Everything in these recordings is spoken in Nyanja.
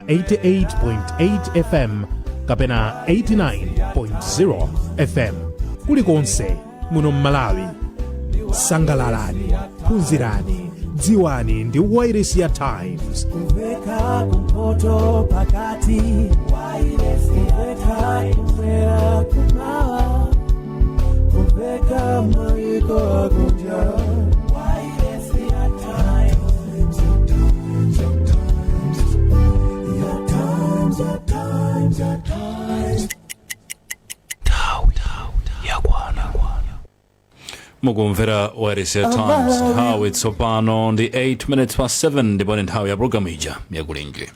88.8 FM kapena 89.0 FM, kulikonse muno mMalawi. Sangalalani, phunzirani, dziwani ndi wailesi ya Times. Kumveka kumpoto, pakati, kumveka kumwera, kumawa, kumveka maiko akunja. Wailesi ya Times. Your Times, your Times, your Times. Yakwana. Mukumvera wailesi ya Times. Nthawi tsopano ndi 8 minutes past 7, ndipo ni nthawi ya programu ija yaKulinji.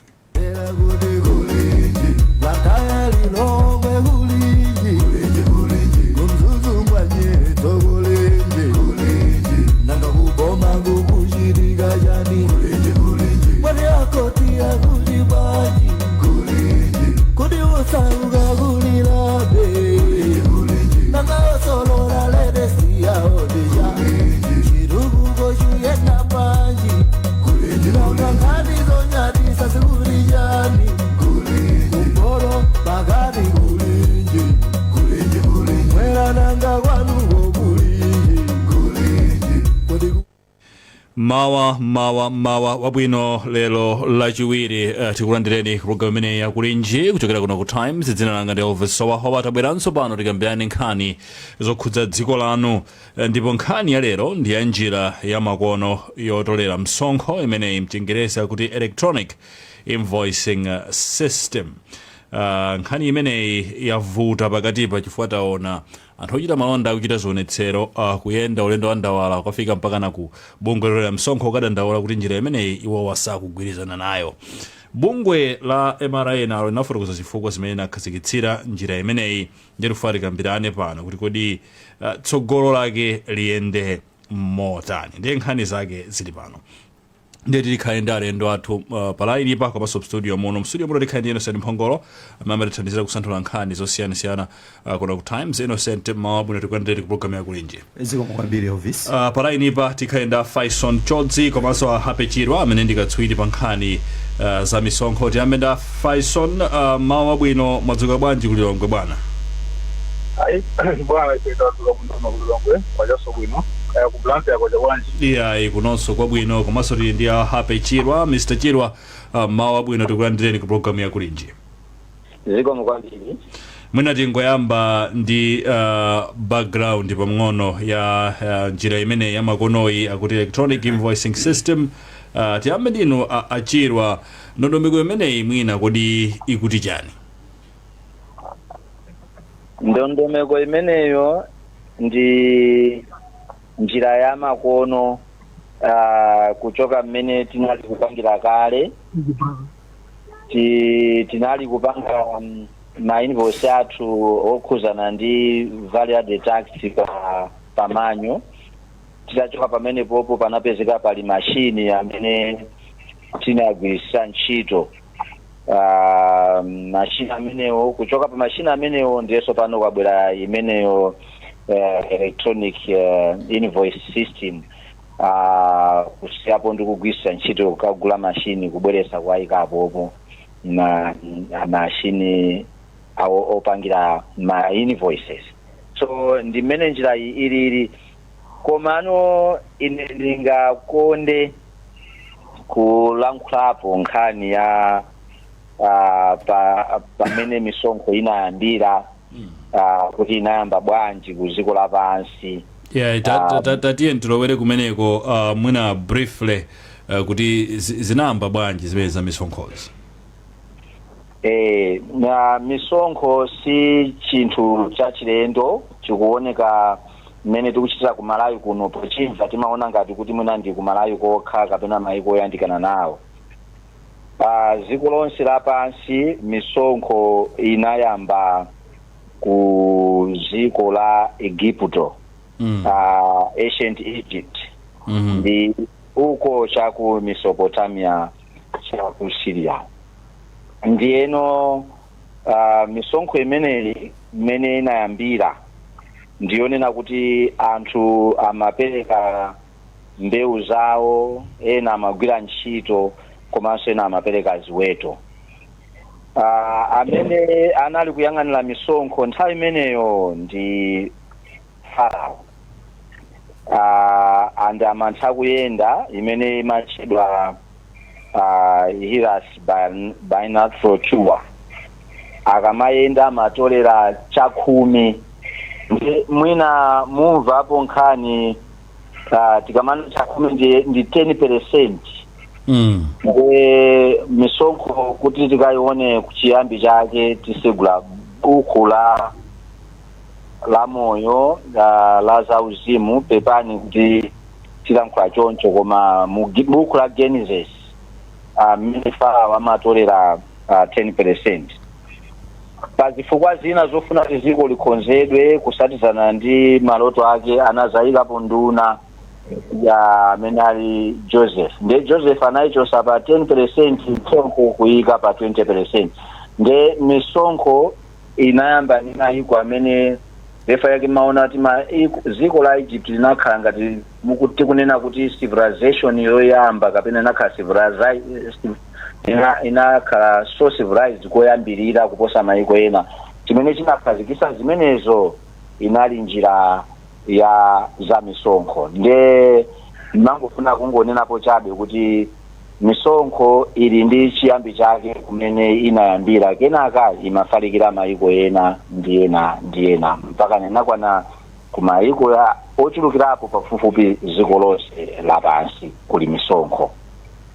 Blantyre, Lilongwe kulinji, kuMzuzu Mwanyetso kulinji, nanga kuboma kukuchitika chani? Mwati akoti akuti bwanji? Kuti usauka kulilabe, nanga osolola ledesiyaodija chitukuko chuyenda panji? Nanga nkhani zonyadisa zikuti chani? Kumporo, pakati kulinji, mwera, nanga kwanuko kulinji kuti? Mawa mawa mawa wabwino. Lero Lachiwiri, tikulandireni programu imeneyi yaKulinji kuchokera kuno ku Times. Dzina langa ndi Elvis Sowahowa. Tabweranso pano tikambirani nkhani zokhudza dziko lanu. Ndipo nkhani ya lero ndi ya njira ya makono yotolera msonkho imeneyi mchingerezi akuti electronic invoicing system. Nkhani imeneyi yavuta pakatipa chifukwa taona anthu ochita malonda akuchita zionetsero, kuyenda ulendo wa ndawala kukafika mpaka na ku bungwe lolera msonkho kukadandaula kuti njira imeneyi iwowa sakugwirizana nayo. Bungwe la MRA nalo linafotokoza zifukwa zimene inakhazikitsira njira imeneyi. Ndiye tikambirane pano kuti kodi tsogolo lake liyende motani? Ndiye nkhani zake zili pano. Ndiye tikhale ndi alendo athu pa line pa komanso mstudio muno. Mstudio muno tikhale ndi Innocent Mphongolo amene amatithandizira kusanthula nkhani zosiyanasiyana kuno ku Times. Innocent, mawa bwino, tikulandireni ku programu yaKulinji. Zikomo kwambiri, Elvis. Pa line pa tikhale ndi Faison Chodzi komanso a Happy Chirwa amene ndi katswiri pa nkhani za misonkho. Tiyambe ndi Faison. Mawa bwino, mwadzuka bwanji kuLilongwe, bwana? Ayi bwana, ife tadzuka bwino kuLilongwe, kwachaso bwino. Kaya ku Blantyre kwacha bwanji? Iyayi, kunonso kwabwino. Komanso tili ndi a Happy Chirwa. Mr Chirwa, mawa bwino, tikulandireni ku programu yaKulinji. Zikomo kwambiri. Mwina tingoyamba ndi background pang'ono ya njira imene yamakonoyi akuti electronic invoicing system. Tiyambe ndinu aChirwa. Ndondomeko imeneyi mwina kodi ikuti chani? Ndondomeko imeneyo ndi njira ya makono, kuchoka mmene tinali kupangira kale. Tinali kupanga ma invoice athu okhuzana ndi value added tax pa manual. Titachoka pamenepopo, panapezeka pali mashini amene tinagwiritsa ntchito, mashini amenewo. Kuchoka pa mashini amenewo, ndiyenso pano kwabwera imeneyo, electronic invoice system, kusiyapo ndi kugwiritsa ntchito kukagula mashini, kubweretsa kuwayikapopo ma mashini awo opangira ma invoices. So ndi mmene njira iyi ilili. Komano ine ndingakonde kulankhulapo nkhani ya pamene misonkho inayambira, kuti inayamba bwanji ku dziko lapansi. Yeah, tatiye tilowere kumeneko, mwina briefly, kuti zinayamba bwanji zimene za misonkhozi? Na misonkho si chinthu chachilendo. Chikuoneka mmene tikuchitira ku Malawi kuno, pochimva timaona ngati kuti mwina ndi ku Malawi kokha kapena maiko oyandikana nawo. Pa dziko lonse lapansi, misonkho inayamba ku dziko la Igupto, ancient Egypt, ndi uko chaku Mesopotamia, chaku Syria. Ndiyeno misonkho imeneyi mmene inayambira, ndiyonena kuti anthu amapereka mbewu zawo, ena amagwira ntchito, komanso ena amapereka ziweto. Amene anali kuyang'anira misonkho nthawi imeneyo ndi Farao, and amantha kuyenda imene imatchedwa Hiras Binatrochua. Akamayenda amatolera chakhumi. Ndi mwina mumvapo nkhani, tikamana chakhumi ndi 10%. Nde misonkho kuti tikayione kuchiyambi chake, tisegula buku la moyo, la zauzimu. Pepani kuti tilankhula choncho, koma mu buku la Genesis, mmene Farao amatolera 10% pa zifukwa zina zofuna kuti dziko likonzedwe kusatizana ndi maloto ake, anazayikapo nduna ya amene ali Joseph. Nde Joseph anayichosa pa 10% msonkho kuyika pa 20%. Nde misonkho inayamba ndi mayiko amene refa yake maona kuti dziko la Egypt linakhala ngati mukuti kunena kuti civilization yoyamba, kapena inakhala inakhala so civilized koyambirira kuposa mayiko ena. Chimene chinakhazikitsa zimenezo inali njira ya za misonkho. Nde mangofuna kungonenapo chabe kuti misonkho ili ndi chiyambi chake kumene inayambira, kenaka imafalikira mayiko ena ndi ena ndi ena mpaka inakwana ku mayiko ya ochulukirapo pafupifupi dziko lonse lapansi kuli misonkho.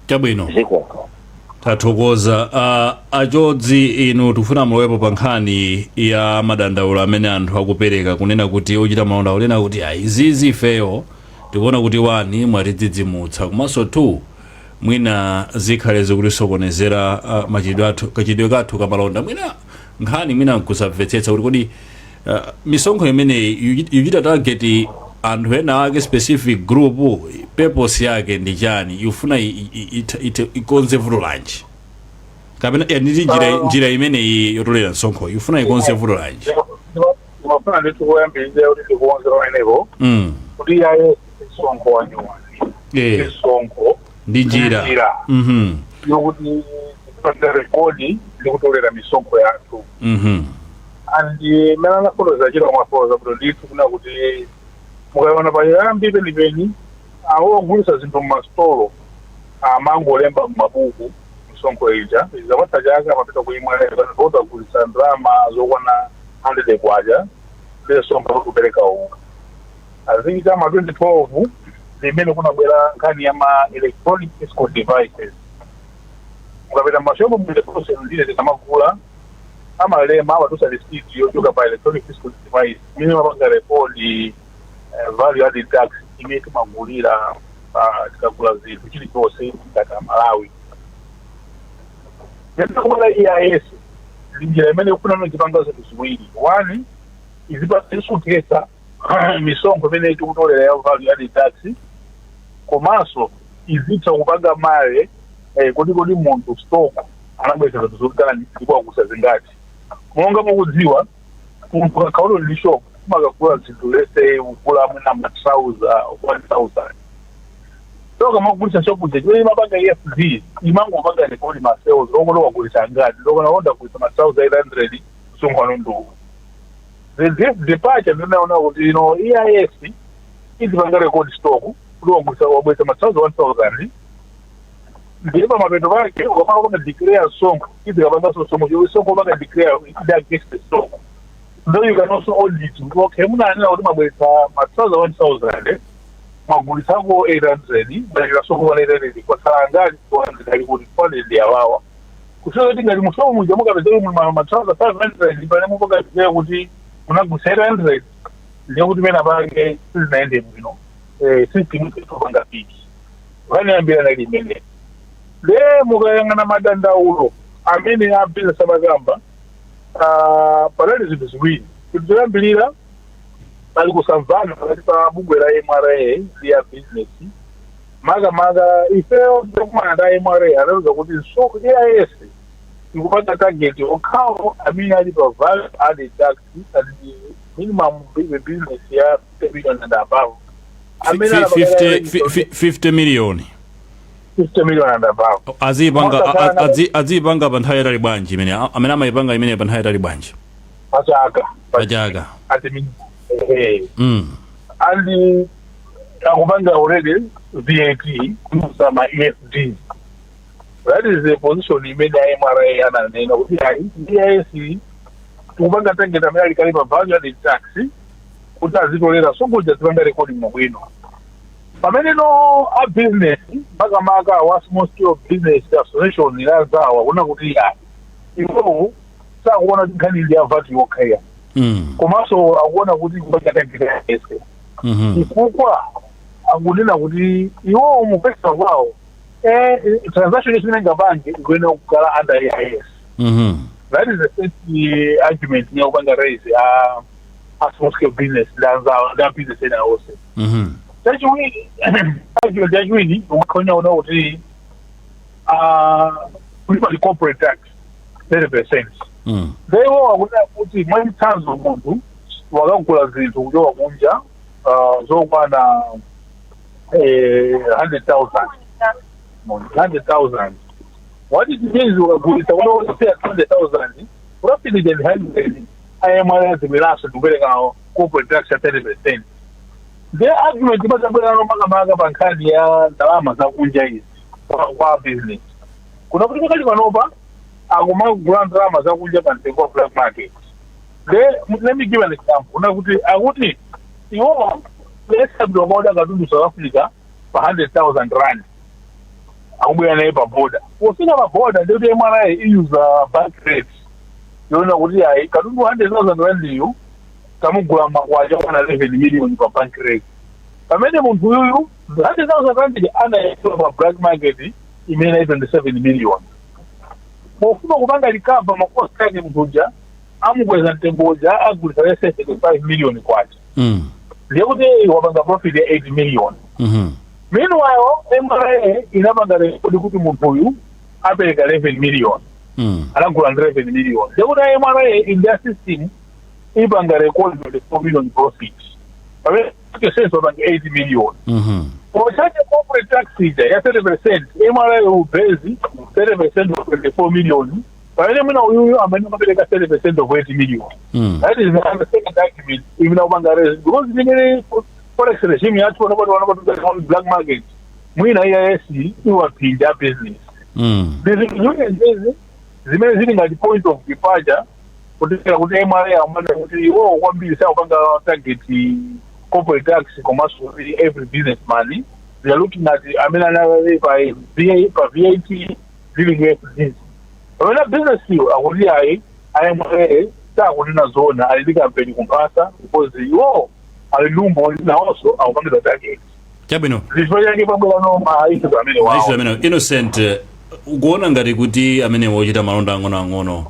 Chabwino. Ziko. Tathokoza. Achodzi, inu tikufuna mulowepo pa nkhani ya madandaulo amene anthu akupereka, kunena kuti ochita malonda akunena kuti ayi, izizi ifeyo tikuona kuti one, mwatidzidzimutsa, komanso two, mwina zikhale zikutisokonezera machitidwe athu, kachitidwe kathu kamalonda. Mwina nkhani mwina nkusamvetsetsa kuti kodi misonkho imeneyi ikuchita target anthu ena ake, specific group? Purpose yake ndi chani? Ikufuna ikonze vuto lanji? Kapena nditi njira, njira imeneyi yotolera msonkho ikufuna ikonze vuto lanji? Ndimafuna ndithu kuyambirira kuti ndikukonze pamenepo kuti iyaye, msonkho wanyuwani, misonkho ndi njira. Njira yokuti tipanga record ndi kutolera misonkho yathu. And mene anafotoza chiro mwafotoza kuti ndithu kuna kuti mukaona payambi penipeni, awo ogulitsa zinthu mmasitolo amangolemba mmabuku misonkho ija. Zapatsa chaka amapita kuimwa agulitsa ndalama zokwana 100 kwacha, ndi msonkho kupereka uwu. Azikita ma 2012 limene kunabwera nkhani ya ma electronic fiscal devices. Mukapita mashopu mule ndile tikamagula, amalema, amatusa receipt yochoka pa electronic fiscal device imene mapanga record value added tax imene timagulira, tikagula zinthu chilichonse ngati Amalawi. Kubwera EIS ndi njira imene ikufuna zipanga zinthu ziwiri. One, izipasuketsa misonkho imene tikutolera ya value added tax, komanso izitha kupanga male kuti munthu stock anabweza zinthu zotani ndipo akusa zingati. Monga mukudziwa, munthu kakhaula ndi shop, umakagula zinthu, let's say ugula mwina matrauza 1000, so kamagulisa shop ija, chimene imapanga EFD imangopanga record ma sales okuti wagulisa ngati ndokona onda gulisa matrauza 800, msonkhano nduwu. The departure ndinaona kuti ino EIS izipanga record stock kuti wagulisa, wabweza matrauza 1000, ndiye pamapeto pake ukamaka panga declare msonkho, izikapanganso msonkho msonkho upanga declare ide against the stock. Though you can also audit kuti okay, munanena kuti mwabweretsa matrauza 1000, mwagulisako 800, mwachita soko pa 800, kwatsala ngati 200 ali kuti? 200 ndi awawa. Kusiyana kuti ngati musoko muja mukapeza kuti matrauza 500, pane mupanga declare kuti munagulisa 800, ndiye kuti pena pake sizinaende bwino, system itopanga piki vaniyambira nali imene. Le mukayang'ana madandaulo amene a business amakamba, panali zinthu ziwiri. Chinthu choyambirira, pali kusamvana pakati pa bungwe la MRA ndi ya business. Makamaka ifeyo titakumana ndi MRA, anatiuza kuti msonkho EIS ikupanga target okhawo amene ali pa value added tax and minimum business ya 50 million and above amene 50 50 million. 50 million and above. Aziyipanga Mwakakhala aziyipanga pa nthawi yatali bwanji imene amene amayipanga imene pa nthawi yatali bwanji? Pachaka. Pachaka. At the minimum. Ehe. And akupanga already VAT kunusa ma EFDs. That is the position imene MRA ananena kuti ayi, EIS tikupanga target amene ali kale pa value added tax kuti azitolera sokuja zipanga recording mabwino. Pamene no a business, makamaka wa Small Scale Business Association ilazawa kuna kuti ayi, iwowo sakuona kuti nkhani ili ya VAT yokha, komanso akuona kuti kupanga target EIS, chifukwa akunena kuti iwowo mupesa kwawo transaction imene ingapange ikuyenera kukhala under EIS. That is the first argument yakupanga raise a small scale business ndanzawo nda business ena onse. Chachiwiri, argument yachiwiri umakhonya kuona kuti kuli pali corporate tax 30%. Iwo akunena kuti mwachitsanzo munthu wakagula zinthu kuchoka kunja zokwana 100,000, 100,000. What it means, ukagulitsa kuti 200,000, profit ndi 100, ayemwe zibweraso ndikupereka corporate tax ya 30%. The argument imadzabwerano makamaka pa nkhani ya ndalama zakunja izi kwa business, kuna kuti pakali panopa akumagula ndalama zakunja pa mtengo wa black market. Let me give an example. Kuna kuti akuti iwo lesabdwa maoda katundu South Africa pa R100,000, akubwera naye pa border. Pofika pa border, ndikuti MRA iyuza bank rate yoona kuti ayi, katundu R100,000 iyo kamugula makwacha kwana 11 million pa bank rate, pamene munthu uyuyu R100,000 anayesera pa black market imene 27 million. Pofuna kupanga recover ma cost ake, munthu uja amukweza mtengo uja, agulitsa 75 million kwacha. Ndiye kuti wapanga profit ya 8 million. Meanwhile, MRA inapanga record kuti munthu uyu apereka 11 million, anagula 11 million. Ndiye kuti MRA in their system ipanga record 24 million profit, pamene sense wapanga 8 million. Pochaje corporate tax ija ya 30%, MRA will base 30% of 24 million, pamene mwina uyuyu amene amapereka 30% of 8 million. That is the second argument imene akupanga raise, because imene forex regime yathu panopati wanapatuka black market, mwina EIS iwaphinja business. Zinthu zimenezi zimene zili ngati point of departure kutengera kuti MRA amene kuti iwowo kwambiri sakupanga target corporate tax komanso kuti every businessman. They are looking at amene anali pa VAT dealing with this, pamene business iyo akuti ayi, MRA sakunena zona, ali ndi kampeni kumphasa because iwowo ali lumbo nawonso akupangidwa target. Chabwino. Zifukwa chake pabwerano ma issues amene wawo. Maisha amene Innocent, ukuona ngati kuti amene wochita malonda ang'onoang'ono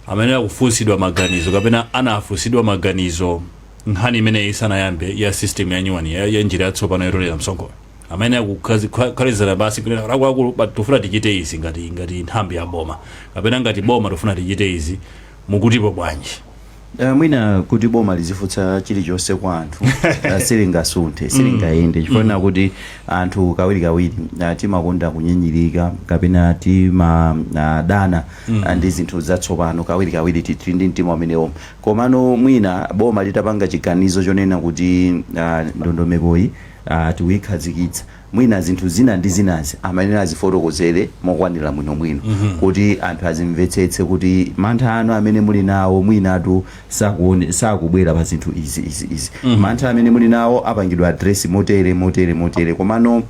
amene akufunsidwa maganizo kapena anafunsidwa maganizo nkhani imeneyi isanayambe ya system ya nyuwani ya njira yatsopano yotolera msonkho, amene akukhalizana basi kunena akuluakulu, but tifuna tichite izi ngati nthambi ya boma kapena ngati boma tifuna tichite izi, mukutipo bwanji? Mwina kuti boma lizifunsa chilichonse kwa anthu silingasunthe, silingayende, chifukwa kuti anthu kawirikawiri timakonda kunyinyirika kapena timadana ndi zinthu zatsopano. Kawirikawiri tili ndi mtima umenewo. Komano mwina boma litapanga chiganizo chonena kuti ndondomekoyi tikuyikhazikitsa, mwina zinthu zina ndi zinazi amayenera azifotokozere mokwanira bwinobwino kuti anthu azimvetsetse kuti mantha anu amene muli nawo mwinatu sakubwera pa zinthu izi, izi, izi. Mantha amene muli nawo apangidwa address motere, motere, motere. Komano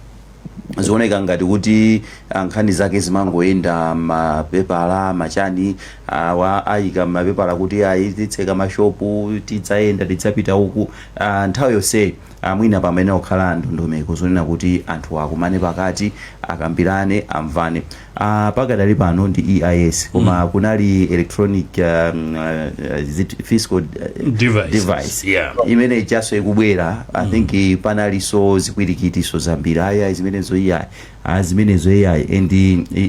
zioneka ngati kuti nkhani zake zimangoyenda mapepala machani awa ayika mapepala kuti ayi, titseka mashopu, tidzayenda, tidzapita uku. Nthawi yonseyi mwina pamene okhala ndondomeko zonena kuti anthu akumane pakati, akambirane, amvane. Pakadali pano ndi EIS, koma kunali electronic is it fiscal Devices. device imene ichaso ikubwera. I think panalinso zikwirikitiso zambiri, aya zimenezo iyayi. Zimenezo AI and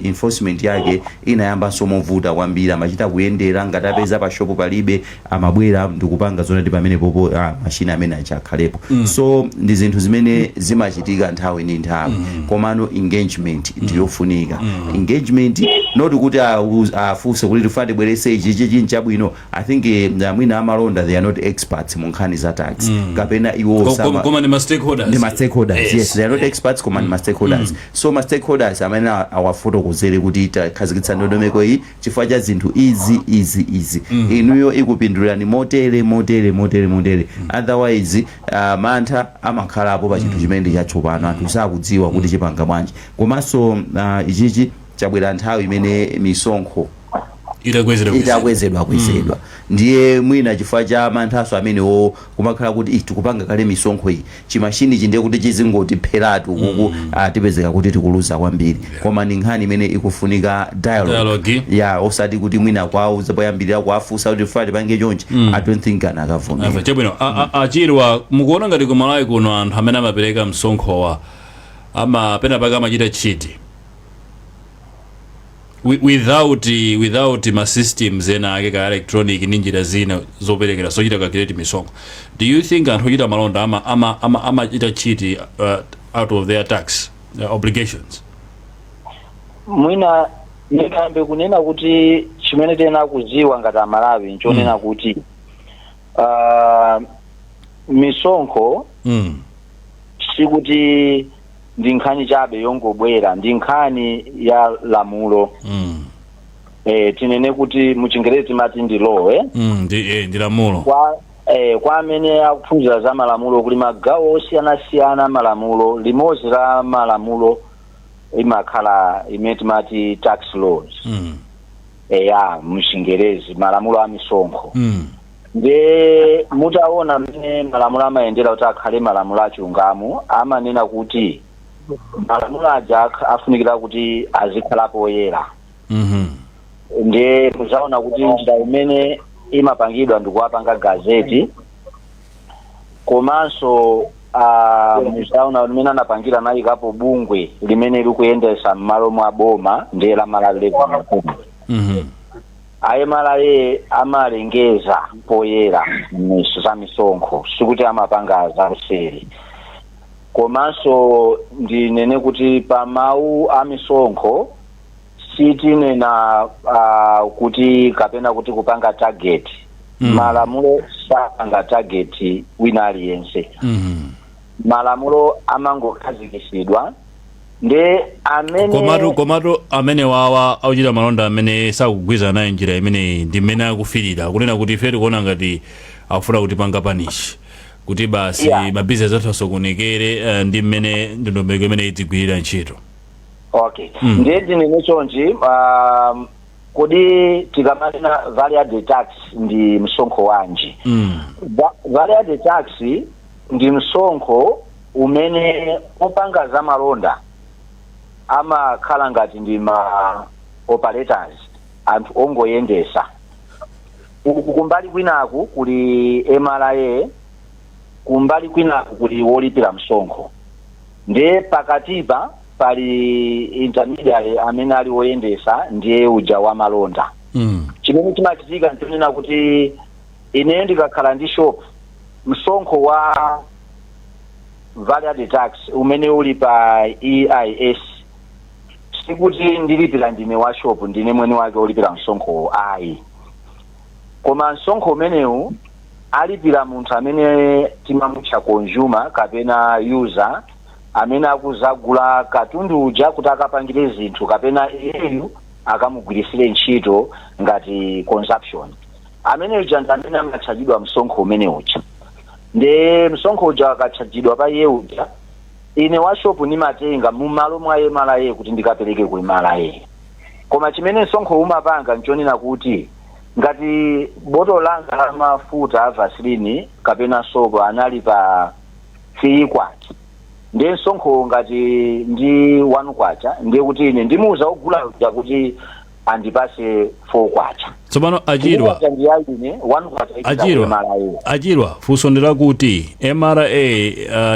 enforcement yake inayambanso movuta kwambiri. Amachita kuyendera, ngati apeza pa shopo palibe, amabwera ndikupanga zonati pamene popo mashina amene achakhalepo. So ndi zinthu zimene zimachitika nthawi ndi nthawi, komano engagement ndiyofunika. Engagement, not kuti afunse kuti tifuna tibwerese ichi, ichi chabwino. I think mwina amalonda, they are not experts mu nkhani za tax, kapena iwo Koma ndi ma stakeholders. Ndi ma stakeholders, yes. They are not experts, koma ndi ma stakeholders. So ma stakeholders amene awafotokozere kuti takhazikitsa ndondomeko iyi chifukwa cha zinthu izi, izi, izi, inuyo ikupindulirani motere, motere, motere, motere. Otherwise mantha amakhalapo pa chinthu chimene ndi chatsopano, anthu sakudziwa kuti chipanga bwanji. Komanso ichichi chabwera nthawi imene misonkho itakwezedwa. Itakwezedwa kwezedwa, ndiye mwina chifukwa cha manthaso amenewo kumakhala kuti, "Ih, tikupanga kale misonkho iyi, chimashini chi ndiye kuti chizingotipheratu kuku, tipezeka kuti tikuluza kwambiri." Koma ndi nkhani imene ikufunika dialogue, Dialogue. Ya, osati kuti mwina kwauza poyambirira, kuafunsa kuti tifuna tipange chonchi. I don't think anakavomera. Ava, chabwino. Achirwa, mukuona ngati kumalawi kuno anthu amene amapereka msonkhowa ama pena pake amachita cheat without ma systems ena ake ka electronic ndi njira zina zoperekera, zochita calculate misonkho? Do you think anthu ochita malonda amachita cheat out of their tax obligations? Mwina ndingambe kunena kuti chimene tena kuziwa ngati Amalawi nchonena kuti misonkho sikuti ndi nkhani chabe yongobwera, ndi nkhani ya lamulo. Tinene kuti muchingerezi timati ndi law, eh? Ndi lamulo. Kwa amene akuphunzira za malamulo, kuli magawo osiyanasiyana malamulo. Limodzi la malamulo imakhala imene timati tax laws, eya, mchingerezi malamulo a misonkho. Nde mutaona mmene malamulo amayendera kuti akhale malamulo achilungamo, amanena kuti malamulo aja afunikira kuti azikhala poyera. Ndiye muzaona kuti njira imene imapangidwa ndikuwapanga gazette, komanso muzaona limene anapangira, nayikapo bungwe limene likuyendesa m'malo mwa boma, ndiye la Malawi Revenue Authority. A MRA amalengeza poyera za misonkho, sikuti amapanga zauseri. Komanso ndinene kuti pa mawu a misonkho sitinena kuti kapena kuti kupanga target. Malamulo sapanga target wina aliyense. Malamulo amangokhazikisidwa ndi amene Komatu amene wawa akuchita malonda amene sakugwirizana nayo njira imeneyi ndi mmene akufirira, kunena kuti ife tikuona ngati akufuna kutipanga punish kuti basi mabizinesi athu asokonekere, ndi mmene ndondomeko imene idzigwirira ntchito. Okay. Ndiye ndinene chonchi, kodi tikamanena value added tax ndi msonkho wanji? Value added tax ndi msonkho umene opanga zamalonda amakhala ngati ndi ma operators, anthu ongoyendesa. Uku kumbali kwinaku kuli MRA, kumbali kwinaku kuli wolipira msonkho, ndiye pakatipa pali intermediary amene ali woyendesa, ndiye uja wa malonda. Chimene chimachitika nchonena kuti ine ndikakhala ndi shop, msonkho wa value added tax umene uli pa EIS sikuti ndilipira ndine wa shop, ndine mwini wake olipira msonkho, ayi. Koma msonkho umenewu alipira munthu amene timamutcha consumer kapena user, amene akuzagula katundu uja kuti akapangire zinthu kapena iyeyu akamugwirisire ntchito ngati consumption. Amene uja ndi amene amatchajidwa msonkho umene uja. Nde msonkho uja akatchajidwa pa iye uja, ine wa shop nimatenga mumalo mwa MRA kuti ndikapereke ku MRA. Koma chimene msonkho umapanga nchonena kuti ngati botolo langa la mafuta a Vaseline kapena sopo anali pa 3 kwacha, ndiye msonkho ngati ndi 1 kwacha, ndiye kuti ine ndimuuza ogula uja kuti andipase 4 kwacha. Tsopano Achirwa, Kwacha ndi ya ine, 1 kwacha ipita ku Achirwa, MRA. Achirwa, funso ndi lakuti MRA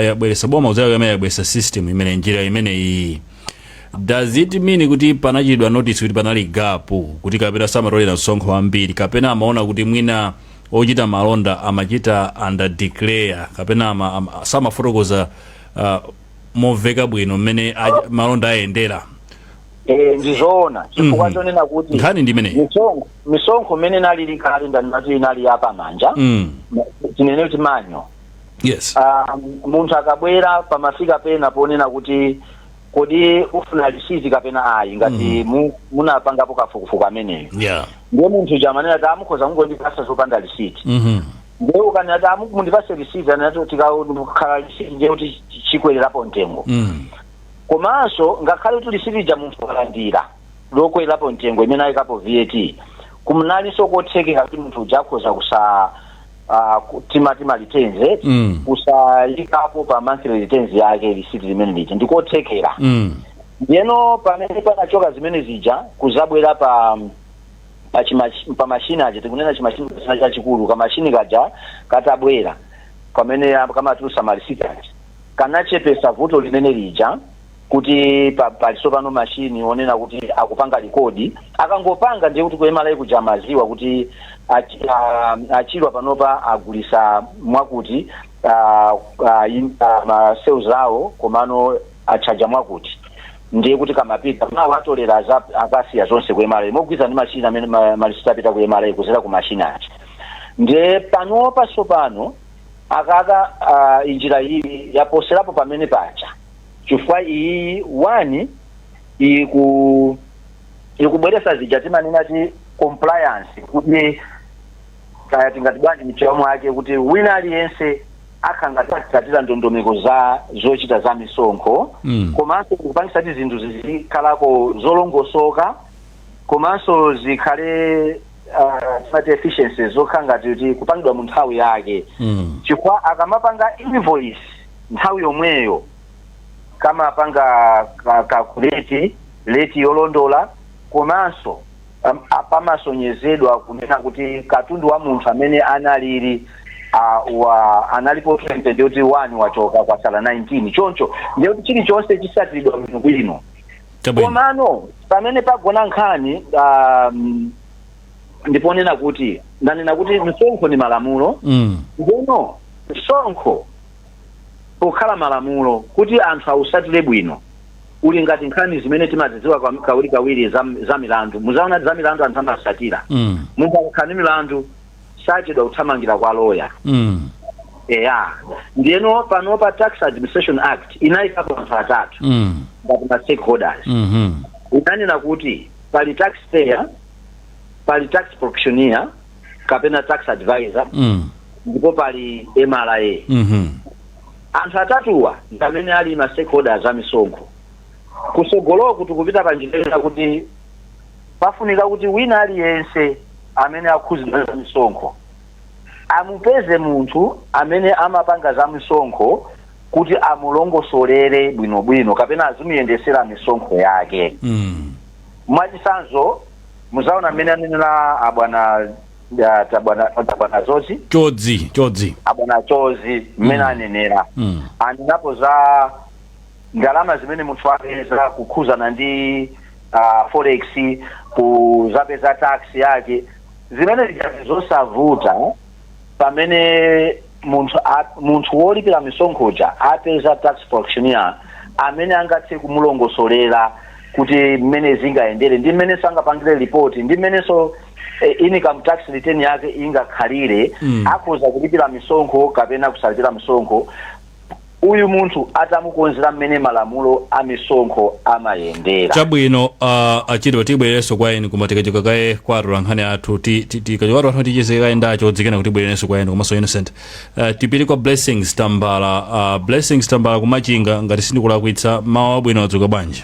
yabweresa, boma kudzera imene yabweresa system imene, njira imene iyi Does it mean kuti panachitidwa notice kuti panali gap, kuti kapena samatolera msonkho wambiri, kapena amaona kuti mwina ochita malonda amachita under declare, kapena samafotokoza momveka bwino mmene malonda ayendera? Ndizoona, chifukwa chonena kuti Nkhani ndi imeneyi. misonkho imene inalili kale, ndandimati inali yapamanja, tinene kuti manual. Munthu akabwera pamafika pena ponena kuti, "Kodi ufuna lisiti kapena ayi?" Ngati munapangapo kafukufuku ameneyo, ndiye munthu chamanena ti amukhoza kungondipasa zopanda lisiti. Ndiye ukanena ti mundipase lisiti, anati tikakhala lisiti ndiye kuti chikwererapo mtengo. Komanso ngakhale kuti lisiti ija munthu alandira lokwerapo mtengo imene ayikapo VAT, kumnalinso kothekera kuti munthu uja akhoza kusa timati ma returns, kusayikapo pa monthly returns yake lisiti limene lija, ndikothekera. Ndiyeno pamene panachoka zimene zija kuzabwera pa mashini aja, tikunena chimashini chachikulu, kamashini kaja katabwera kamene kamatulusa malisiti aja, kanachepesa vuto limene lija, kuti paliso pano mashini onena kuti akupanga record. Akangopanga ndiye kuti ku MRA kuja amaziwa kuti achilwa panopa agulisa mwakuti, ma sales awo, komano achaja mwakuti. Ndiye kuti kamapita mawu atolera akasiya zonse ku MRA mogwirizana ndi mashini amene malisiti apita ku MRA kuzera ku mashini aja. Ndiye panopa sopano akaka injira iyi yaposerapo pamene paja, chifukwa iyi one ikubweresa zija timanena ti compliance, kuti kaya tingati bwanji mchiwamo mwake, kuti wina aliyense akhanga tatsatira ndondomeko za zochita za misonkho, komanso kupangisa ti zinthu zizikhalako zolongosoka, komanso zikhale timati efficiency, zokhala ngati kuti kupangidwa mu nthawi yake, chifukwa akamapanga invoice nthawi yomweyo kamapanga calculate rate yolondola, komanso pamasonyezedwa kunena kuti katundu wa munthu amene analili wa analipo 20, ndiyoti 1 wachoka, kwasala 19. Choncho ndiye kuti chilichonse chisatiridwa bwino bwino. Komano pamene pagona nkhani ndiponena kuti ndanena kuti msonkho ni malamulo. Ndeno msonkho pokhala malamulo, kuti anthu ausatire bwino, uli ngati nkhani zimene timazidziwa kawirikawiri za milandu. Muzaona za milandu anthu amasatira. Munthu akakhala ndi milandu sachedwa kuthamangira kwa loya. Eya, ndiyeno panopa Tax Administration Act inayikapo anthu atatu ngati ma stakeholders. Inanena kuti pali taxpayer, pali tax practitioner kapena tax advisor, ndipo pali MRA. Anthu atatuwa ndi amene ali ma stakeholders a misonkho. Kusogoloku tikupita pa njira kuti pafunika kuti wina aliyense amene akhuzidwa za misonkho amupeze munthu amene amapanga za misonkho kuti amulongosolere bwinobwino kapena azimuyendesera misonkho yake. Mwachisanzo, muzaona mmene anenera abwana tabwana Zozi. Chodzi, Chodzi. Abwana Chodzi mmene anenera, anenapo za ndalama zimene munthu apeza kukhuzana ndi forex, kuzapeza tax yake, zimene zija zosavuta pamene munthu wolipira misonkhoja apeza tax practitioner amene angathe kumulongosolera kuti mmene zingayendere ndi mmene sangapangire ripoti ndi mmenenso income tax return yake ingakhalire. Akhoza kulipira misonkho kapena kusalipira misonkho uyu munthu atamukonzera mmene malamulo a misonkho amayendera. Chabwino, achidwa tibwererenso kwa inu, koma tikachoka kaye kwa atolankhani athu, tikachoka atolankhani ticheze kaye ndi Achodzi, kena kuti tibwererenso kwa inu komanso Innocent. Tipite kwa Blessings Tambala, Blessings Tambala kumachinga, ngati sindikulakwitsa. Mawa wabwino, wadzuka bwanji?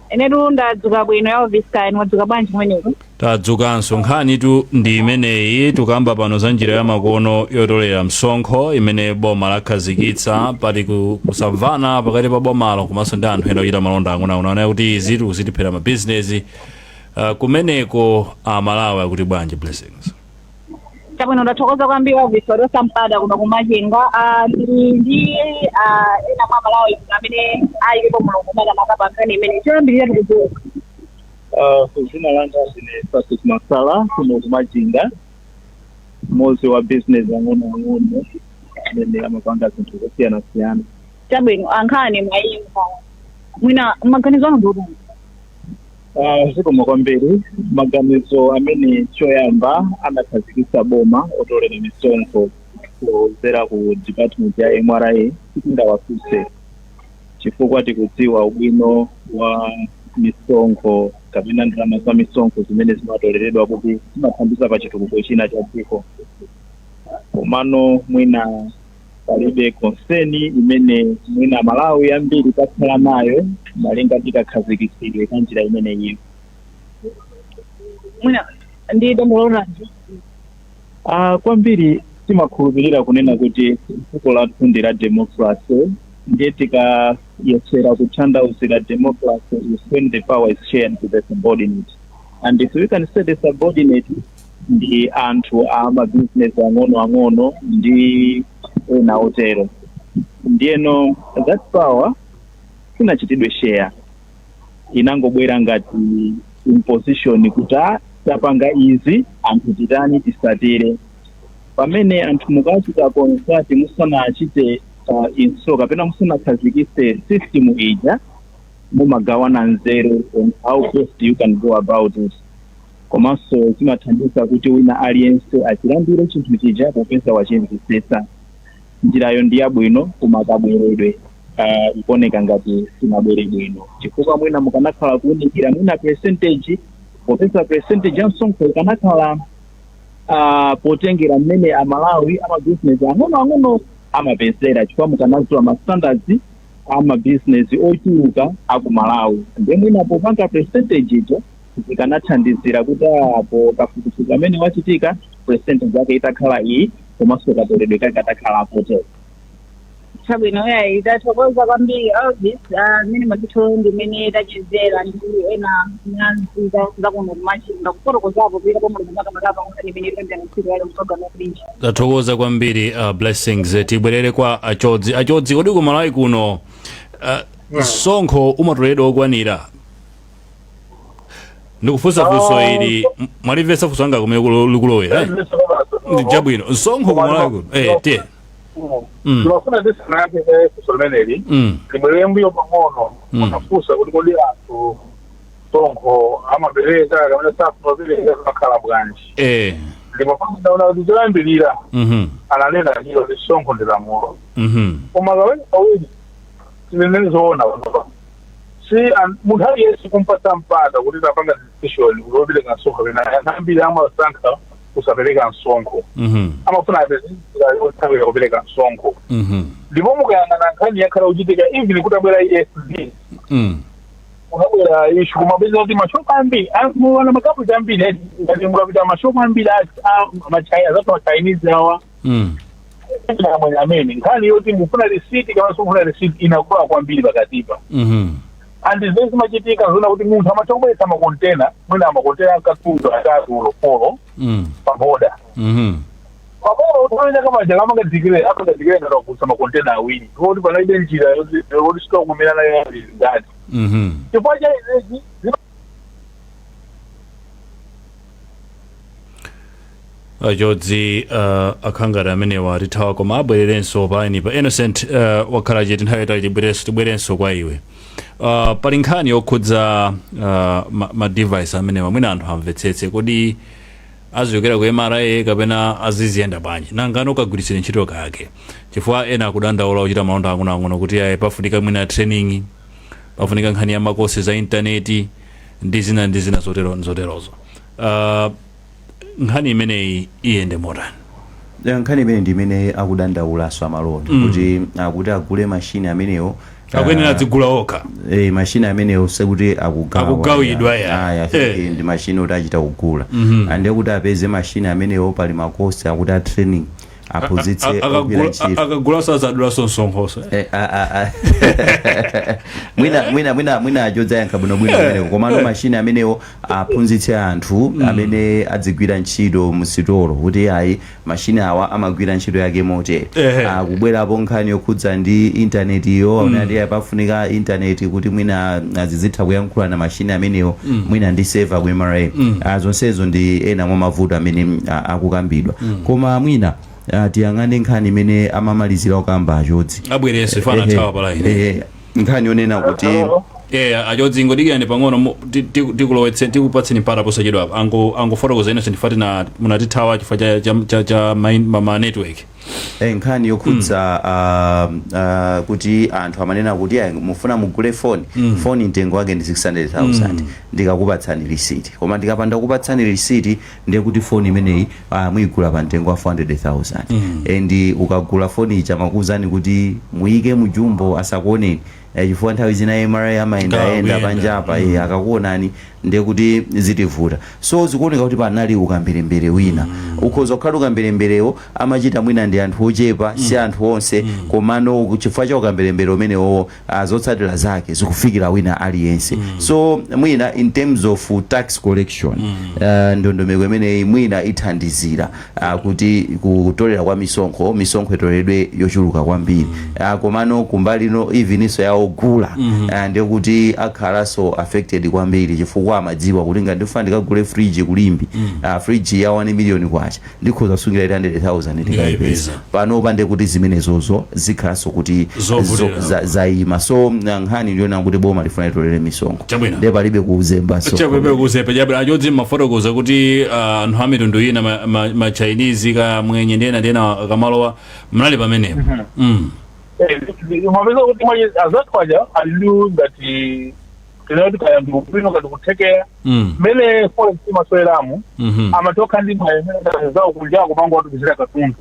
Inetu ndadzuka bwino, Elvis. Kaya mwadzuka bwanji kumeneko? Tadzukanso. Nkhanitu ndi imeneyi, tukamba pano za njira ya makono yotolera msonkho imene boma lakhazikitsa. Pali kusamvana pakati pa bomalo komanso ndi anthu ena ochita malonda ang'onoang'ono, anaye kuti izi tikuzitiphera mabizinesi. Kumeneko Amalawi akuti bwanji, Blessings? Chabwino, ndathokoza kwambiri Elvis wadosa mpada kuno kumachinga. Ndili ndi ena mwa Malawi amene ayikepo mulungu makamaka pa nkhani imene choyambirira tikudziwa. Dzina langa ndine Francis Masala, kuno kumachinga, mmodzi wa business ang'ono ang'ono amene amapanga zinthu zosiyana-siyana. Chabwino, ankhani mwayimva, mwina maganizo anu ndiotani? Zikomo kwambiri. Maganizo amene choyamba anakhazikitsa boma otolera misonkho kudzera ku department ya MRA sitingawatsutse, chifukwa tikudziwa ubwino wa misonkho kapena ndalama za misonkho zimene zimatoleredwa kuti zimathandiza pa chitukuko china cha dziko. Komano mwina palibe concern imene mwina Malawi ambiri takhala nayo malinga ndi kakhazikitsidwe ka njira imeneyi. Mwina ndi dandaulo lanji? Kwambiri timakhulupirira kunena kuti dziko lathu ndi la democracy, ndiye tikayesera kutanthauzira, democracy is when the power is shared to the subordinate, and if we can say the subordinate ndi anthu a mabusiness ang'ono ang'ono ndi ena otero, ndiyeno that power sinachitidwe share, inangobwera ngati imposition kuti, "Ah, tapanga izi, anthu titani? Tisatire." Pamene anthu mukachita consult musanachite install kapena musanakhazikitse system ija, mumagawana nzeru on how best you can go about it, komanso zimathandiza kuti wina aliyense achilandire chinthu chija popeza wachimvetsetsa. Njirayo ndi yabwino, koma kabweredwe ikuoneka ngati sinabwere bwino, chifukwa mwina mukanakhala kuwunikira mwina percentage, popeza percentage ya msonkho ikanakhala potengera mmene Amalawi amabizinesi ang'onoang'ono amapezera, chifukwa mukanadziwa ma standards amabizinesi ochuluka aku Malawi, ndiye mwina popanga percentage ito zikanathandizira kuti apo kafukufuku amene wachitika, percentage yake itakhala iyi, komanso katoledwe kake katakhala potero. Chabwino, yayi, tathokoza kwambiri Elvis. Mmene maditho ndimene tachezera ndi ena mwanzika zakuno kumachinga kufotokozapo pita pomwe makamaka nkhani imene tikambirana tsiku yale mpulogalamu yakulinji. Tathokoza kwambiri Blessings. Tibwerere kwa Achodzi. Achodzi, kodi ku Malawi kuno msonkho umatoledwa okwanira? Ndikufunsa funso ili, mwalimvetsa funso langa kumene likulowera, eh? Ndi chabwino, msonkho ku Malawi kuno, tiye. Ndimafuna ndisanayankhe funso limeneli, libwerere mbuyo pang'ono. Munafunsa kuti kodi anthu msonkho amapereka kapena safuna kupereka, zimakhala bwanji? Ndimafuna ndaona kuti choyambirira ananena ndilo kuti msonkho ndi lamulo, koma kawiri kawiri tinene zoona, panopa si munthu aliyense kumpatsa mpata kuti tapanga decision kuti wopereka msonkho kapena, anthu ambiri amasankha kusapereka msonkho. Amafuna apeze njira yothawira kupereka msonkho. Ndipo mukayang'ana nkhani yakhala kuchitika even kutabwera EFD, kunabwera issue kumapeza kuti mashopu ambiri, muona makampani ambiri, ngati mukapita mashopu ambiri azathu ma Chinese awa, amwenye amene nkhani yoti mufuna receipt kapena simufuna receipt inakula kwambiri pakatipa. And zimene zimachitika zona kuti munthu amatha kubweretsa makontena, mwina makontena akatundu atatu olo four pa boda. Pamene utawenda kamaja kamanga declare ngati wagulitsa makontena awiri, kuti panalibe njira yoti stock kumene nayo ngati chifukwa cha izizi. Achodzi akhangati amenewa atithawa, koma abwererenso paini pa. Innocent, wakhala chete nthawi yayitali, tibwerenso kwa iwe. Pali nkhani yokhudza ma device amenewa, mwina anthu amvetsetse, kodi azichokera ku MRA kapena aziziyenda bwanji? Nangano ukagwiritsire ntchito kake? Chifukwa ena akudandaula kuchita malonda ang'onoang'ono kuti ayi, pafunika mwina training, pafunika nkhani ya ma course za intaneti ndi zina ndi zina zotero zoterozo. Nkhani imeneyi iyende motani? Nkhani imene ndi imene akudandaulaso amalonda kuti akuti agule mashini amenewo akuyenera adzigula okha. Mashini amenewo sekuti akugawa. Akugawidwa, ya. Aya, ndi mashini oti achita kugula. Andiye kuti apeze mashini amenewo, pali ma course akuti a training. Aphunzitse ogwira ntchito. Akagulaso azadulaso msonkhoso. Eh, ah, ah, ah. Mwina Achodzi ayankha bwinobwino kumeneko, komano mashini amenewo aphunzitse anthu amene adzigwira ntchito mu sitolo kuti ayi, mashini awa amagwira ntchito yake motere. Akubwerapo nkhani yokhudza ndi intanetiyo, mm. Ati pafunika intaneti kuti mwina azizitha kuyankhula na mashini amenewo, mwina ndi server ku MRA. Zonsezo ndi ena mwa mavuto amene akukambidwa, koma mwina tiyang'ane nkhani imene amamalizira kukamba Achodzi. Abwerese fana thawa pa line. Nkhani yonena kuti Hello? Achodzi, ingodikirani pang'ono, tikulowetse, tikupatseni mpata posachedwa apa. Angofotokoza Innocent Fatina, munatithawa chifukwa cha ma network. Nkhani yokhudza kuti anthu amanena kuti ayi, mufuna mugule foni, foni mtengo wake ndi 600,000, ndikakupatsani risiti, koma ndikapanda kupatsani risiti ndiye kuti foni imeneyi muyigula pa mtengo wa 400,000. And ukagula foni ija makuwuzani kuti muyike mujumbo asakuoneni, chifukwa nthawi zina MRA amayendayenda Kuyenda. panjapa, akakuonani ndiye kuti zitivuta. So zikuoneka kuti panali ukamberembere wina. Ukhoza kukhala ukamberemberewo amachita mwina ndi anthu ochepa, si anthu onse, komano chifukwa cha ukamberembere umenewo zotsatira zake zikufikira wina aliyense. So mwina in terms of tax collection, ndondomeko imeneyi mwina ithandizira kuti kutolera kwa misonkho, misonkho itoleredwe yochuluka kwambiri. Komano kumbalino even inso yaogula, ndiye kuti akhalanso affected kwambiri, chifukwa amadziwa kuti ngati ndifuna ndikagule fridge ku Limbe, fridge ya 1 million kwacha, ndikhoza kusungira 800,000 ndikayipeza. Panopa ndiye kuti zimenezozo zikhalanso kuti Zovutira. zayima. So nkhani ndiyona kuti boma lifuna litolere misonkho. Chabwino. Ndiye palibe kuzembaso. Chabwino, kuzepa chabwino. Achodzi, mafotokoza kuti anthu a mitundu ina, ma Chinese ka mwenye ndena ndena akamalowa, mnali pamenepo. Mapeza kuti mwaye azathu aja ali ngati tinati kaya ndi ubwino ngati kuthekera mmene forex imasweramu, amatoka ndi mwayi imene zawo kunjako mango atumizira katundu.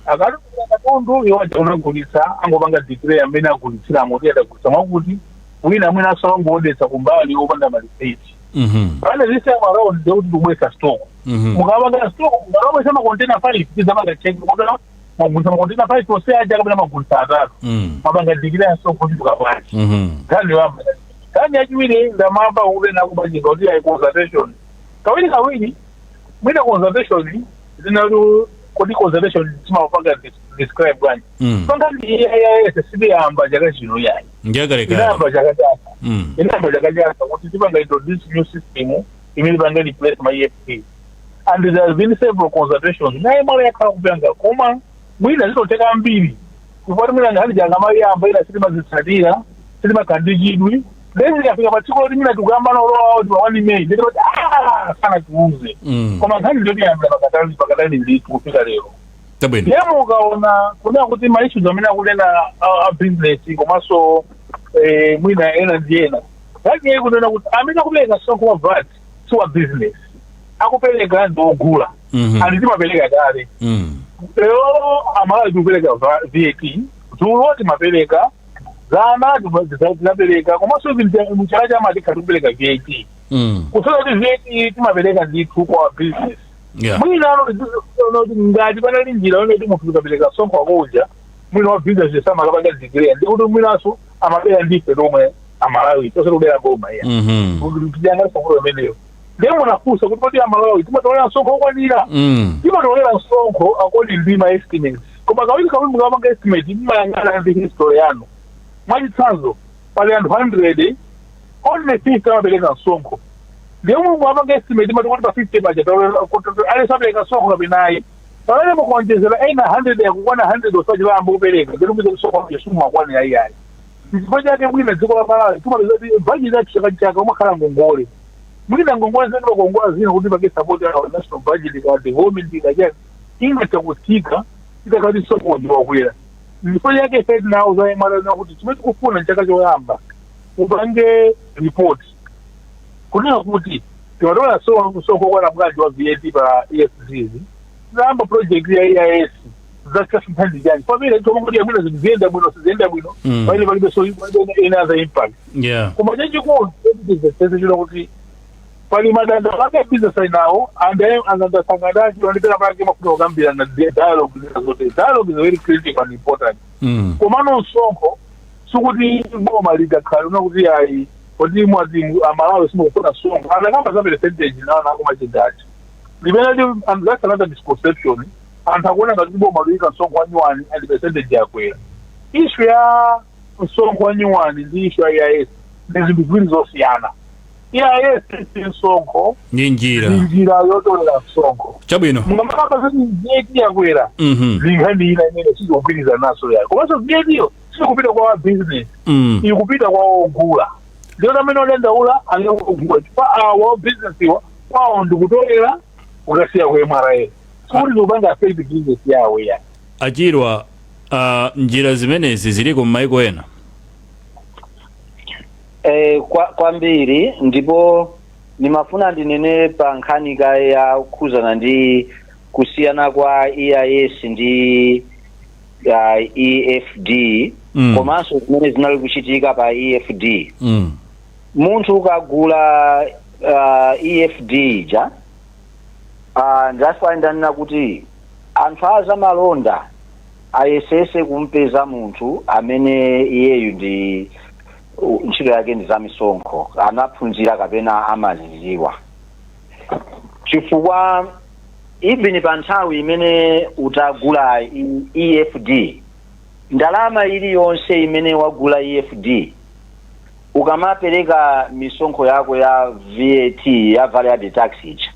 Akatumizira katundu, iwo aja unagulitsa, angopanga declare amene agulitsiramo kuti adagulitsa mwakuti, wina mwina aso angoodetsa kumbali opanda maliseti. Pane this time around ndekuti tikubwesa stock. Mukapanga stock, mukapangisa makontena 5, tizapanga check kuti magulitsa makontena 5 ose aja kapena magulitsa atatu. Mapanga declare stock kuchituka bwanji? Nkhani yoyamba. Nkhani yachiwiri, ndamava kunena kumachinga kuti ayi, consultation kawiri kawiri. Mwina consultation zinali kuti consultation timapanga describe bwanji? Pankhani EIS sibiyamba chaka chino yayi. Ndiyakalekale. Inayamba chaka chatha. Inayamba chaka chatha kuti tipanga introduce new system imene ipanga replace ma EFD, and there has been several consultations naye mwala yakhala kupanga, koma mwina zitoteka ambiri chifukwa mwina nkhani jangamayamba ina sitimazitsatira, sitimakhala ndi chidwi. Then zikafika pa tsiku loti mwina tikuyamba nolowa kuti pa 1 May, nditoti ah, sana tiuze. Koma nkhani ndotiyambira pakatali pakatali ndithu kufika lero. Chabwino. Ndiye mukaona kunena kuti ma issues amene akunena a business komanso mwina ena ndi ena, nkhani kunena kuti amene akupereka msonkho wa VAT si wa business, akupereka ndi ogula. And timapereka kale. Lero Amalawi tikupereka VAT, dzulo timapereka, zana tinapereka, komanso even mchaka chamati tikupereka VAT. Kusonyeza kuti VAT timapereka ndithu kwa business. Mwina ano kuti ngati panali njira yone kuti munthu ukapereka msonkho wako uja, mwina wa business samakapanga declare, ndikuti mwinanso amabera ndife tomwe Amalawi, tosati kubera boma iya. Tiyang'ane msonkho imeneyo. Ndiye munafunsa kuti kodi Amalawi timatolera msonkho okwanira? Timatolera msonkho according ndi ma estimates, koma kawiri kawiri mukapanga estimate mumayang'ana ndi history yanu. Mwachitsanzo, pali anthu 100, only 50 amapereka msonkho. Ndiye Mulungu apanga estimate mati kuti pa 50 paja aliyense apereka msonkho kapenayi, pamene mukuonjezera ena 100 yakukwana 100 osachilamba kupereka, ndikuti muze msonkho wacho simumakwanira iyayi. Chifukwa chake mwina dziko la Malawi timapeza kuti budget yathu chaka chaka umakhala ngongole, mwina ngongole zene pakongola zina kuti pake support our national budget ka development kachani ingatha kutsika itakati msonkho wakwera. Chifukwa chake ife tinawo za MRA kuti chimene tikufuna chaka choyamba upange report kunena kuti timatola so msonkho okwana bwanji wa VAT pa EFDs, tayamba project ya EIS, zakasintha chani pamene tomangoti amwina zinthu ziyenda bwino, siziyenda bwino, pamene palibe so palibe any other impact. Koma chachikulu chino kuti Pali madandaulo ake business ali nawo, and anandasanganacho andipera pake mafuta kukambirana, dialogue zina zote. Dialogue is very critical and important. Komano msonkho sikuti boma likakhala una kuti ayi, kuti mwati Amalawi simukufuna msonkho, anakamba za percentage nawo akumachindachi limene li, and that's another misconception. Anthu akuona ngati boma luyika msonkho wa nyuwani and percentage yakwera. Issue ya msonkho wa nyuwani ndi issue ya EIS ndi zinthu ziwiri zosiyana. EIS si msonkho. Ndi njira. Ndi njira yotolera msonkho. Mungamakamba zoti VAT yakwera, nkhani ina imene sizikugwirizana naso yayo. Komanso VAT yo sikupita kwa business, ikupita kwa ogula. Ndiyo amene odandaula ali ogula, chifukwa awa business iwa kwawo ndikutolera ukasiya ku MRA, sikuti zikupanga affect business yawo ya. Achirwa, njira zimenezi ziliko m'maiko ena? Kwambiri, ndipo nimafuna ndinene pa nkhani ya kukhuzana ndi kusiyana kwa EIS ndi EFD, komanso zimene zinali kuchitika pa EFD. Munthu ukagula EFD ija, that's why ndanena kuti anthu azamalonda ayesese kumpeza munthu amene iyeyu ndi ntchito yake ndi zamisonkho, anaphunzira kapena amaziziwa, chifukwa even pa nthawi imene utagula EFD, ndalama iliyonse imene wagula EFD, ukamapereka misonkho yako ya VAT, ya value added tax ija,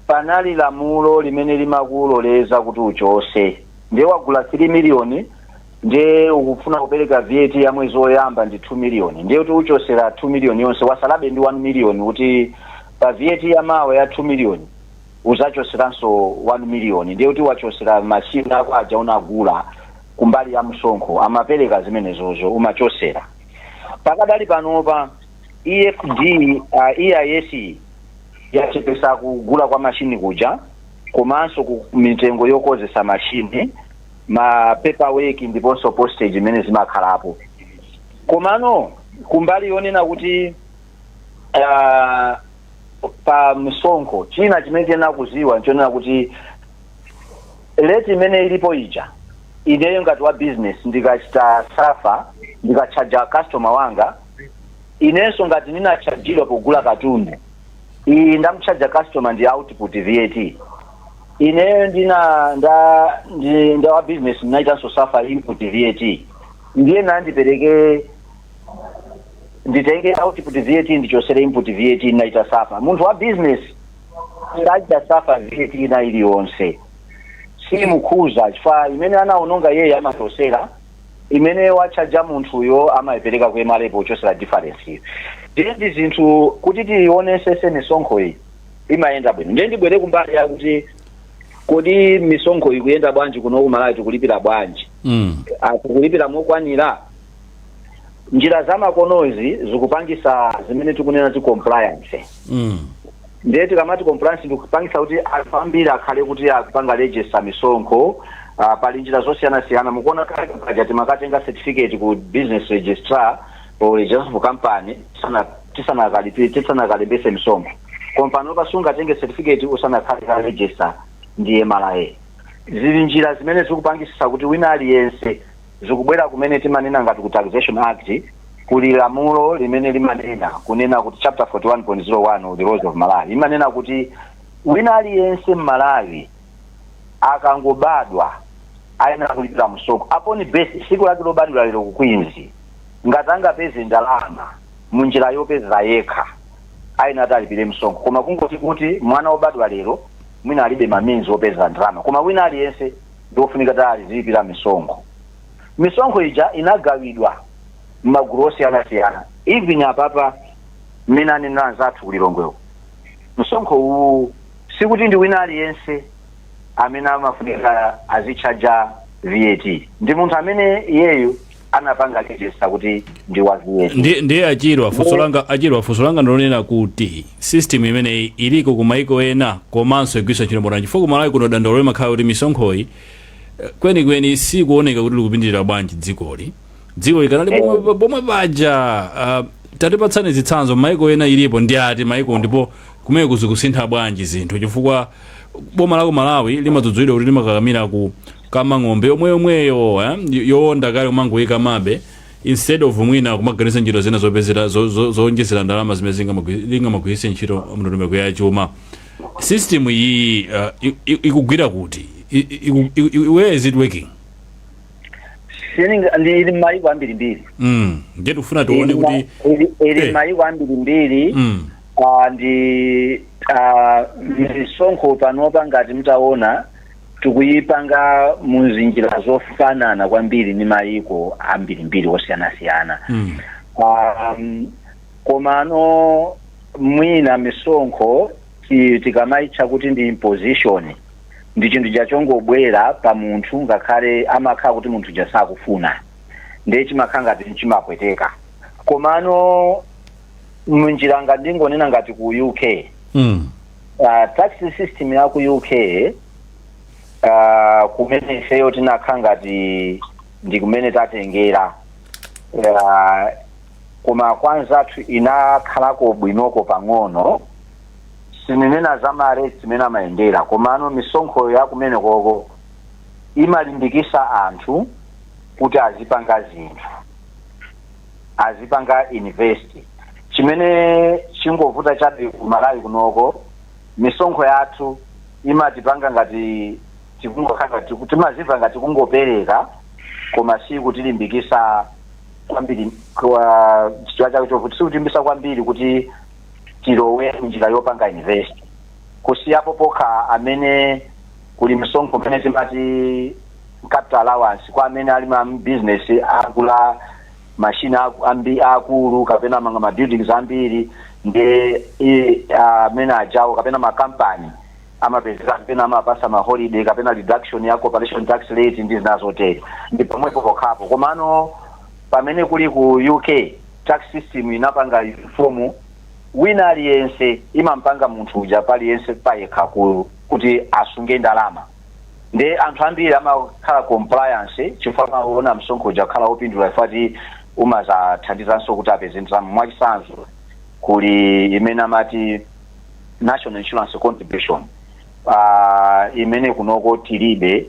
panali lamulo limene limakuloleza kuti uchose. Ndiye wagula 3 miliyoni, ndiye ukufuna kupereka VAT ya mwezi woyamba ndi 2 miliyoni, ndiye kuti uchosera 2 miliyoni yonse, wasalabe ndi 1 miliyoni, kuti pa VAT ya mawa ya 2 miliyoni uzachoseranso 1 miliyoni. Ndiye kuti wachosera machine ako aja unagula kumbali ya msonkho, amapereka zimenezozo, umachosera. Pakadali panopa EFD, EIS yachepesa kugula kwa mashini kuja, komanso ku mitengo yokozesa mashini, ma paperwork ndiponso postage imene zimakhalapo. Komano kumbali yonena kuti pa msonkho, china chimene tiyenera kuziwa nchonena kuti rate imene ilipo ija, ineyo ngati wa business ndikachita suffer, ndikachaja customer wanga, inenso ngati ndinachajidwa pogula katundu, iyi ndamchaja customer ndi output VAT. Ineyo ndina nda ndi, nda wa business ndinaitanso suffer input VAT. Ndiye nandipereke, nditenge output VAT ndichosere input VAT ndinaita suffer. Munthu wa business sachita suffer VAT ina iliyonse, simukhuza, chifukwa imene anaononga yeye amachosera, imene wachaja munthuyo amayipereka ku MRA pochosera difference iyo. Ndiye ndi zinthu kuti tionesese misonkho iyi imayenda bwino. Ndiye ndibwere kumbali yakuti kodi misonkho ikuyenda bwanji kuno ku Malawi, tikulipira bwanji? Tikulipira mokwanira? Njira zamakonozi zikupangisa zimene tikunena ti compliance. Ndiye tikamati compliance, ndikupangisa kuti anthu ambiri akhale kuti akupanga register misonkho. Pali njira zosiyanasiyana. Mukuona kale kaja timakatenga certificate ku business registrar or registrar of company tisanakalipise misonkho, koma pano pasungatenge certificate usanakhale ka register ndi MRA. Zili njira zimene zikupangisisa kuti wina aliyense zikubwera kumene timanena ngati ku Taxation Act, kuli lamulo limene limanena kunena kuti chapter 41.01 of the Laws of Malawi imanena kuti wina aliyense mMalawi akangobadwa ayenera kulipira msonkho upon birth, siku lake lobadwira lero ku Queens. Ngati angapeze ndalama munjira yopezera yekha, ayenera ati alipire msonkho. Koma kungoti kuti mwana wobadwa lero mwina alibe ma means opezera ndalama, koma wina aliyense ndiofunika ti azilipira misonkho. Misonkho ija inagawidwa m'magulu osiyanasiyana. Even apapa mmene anenera anzathu kulilongwewo, msonkho uwu sikuti ndi wina aliyense amene amafunika azichaja VAT, ndi munthu amene iyeyu anapanga register kuti ndi wa VAT. Ndiye Achirwa, funso langa, Achirwa, funso langa ndilonena kuti system imeneyi iliko ku maiko ena, komanso igwiritsa ntchito bwanji? Chifukwa ku Malawi kuno dandaulo limakhala kuti misonkhoyi kwenikweni sikuoneka kuti likupindulira bwanji dzikoli. Dziko likanali pomwe pomwe paja. Tatipatsani zitsanzo, maiko ena ilipo ndi ati maiko, ndipo kumene kuzikusintha bwanji zinthu? Chifukwa boma la ku Malawi limadzudzulidwa kuti limakakamira ku kama ng'ombe yomweyomweyo, yowonda kale, kumangoyika mabe instead of mwina kumaganiza njira zina zopezera zowonjezera ndalama zimene zingamagwiritse ntchito mndondomeko ya chuma. System iyi ikugwira kuti? Where is it working? Ili m'mayiko ambirimbiri. Ndiye tikufuna tione kuti Ili m'mayiko ambirimbiri. Ndi misonkho panopa, ngati mutaona, tikuyipanga muzinjira zofanana kwambiri ndi mayiko ambirimbiri osiyanasiyana. Komano mwina misonkho tikamayitcha kuti ndi imposition, ndi chinthu chachongobwera pa munthu, ngakhale amakhala kuti munthu jasakufuna, ndiye chimakhala ngati chimapweteka. Komano munjira ngati ndingonena ngati ku UK, tax system ya ku UK, kumene ifeyo tinakhala ngati ndi kumene tatengera, koma kwanzathu inakhalako bwinoko pang'ono. Sininena za ma rates imene amayendera, komano misonkho ya kumene koko imalimbikisa anthu kuti azipanga zinthu, azipanga invest. Chimene chingovuta chabe ku Malawi kunoko, misonkho yathu imatipanga ngati tikungokhala ngati timazimva ngati tikungopereka, koma sikutilimbikisa kwambiri. Kwa chichewa chake chovuta, sikutilimbikisa kwambiri kuti tilowe njira yopanga invest, kusiyapo pokha amene kuli msonkho umene timati capital allowance kwa amene ali ma business, agula mashini akulu kapena manga ma buildings ambiri, ndi amene ajawo kapena makampani amapezeka kapena amapasa ma holiday kapena reduction ya corporation tax rate ndi zina zotere, ndi pomwepo pokhapo. Komano pamene kuli ku UK, tax system inapanga uniform, wina aliyense imampanga munthu uja paliyense payekha kuti asunge ndalama. Ndi anthu ambiri amakhala compliance chifukwa amaona msonkho uja kukhala wopindula, chifukwa umazathandizanso kuti apeze ndalama. Mwachitsanzo, kuli imene amati national insurance contribution, imene kunoko tilibe,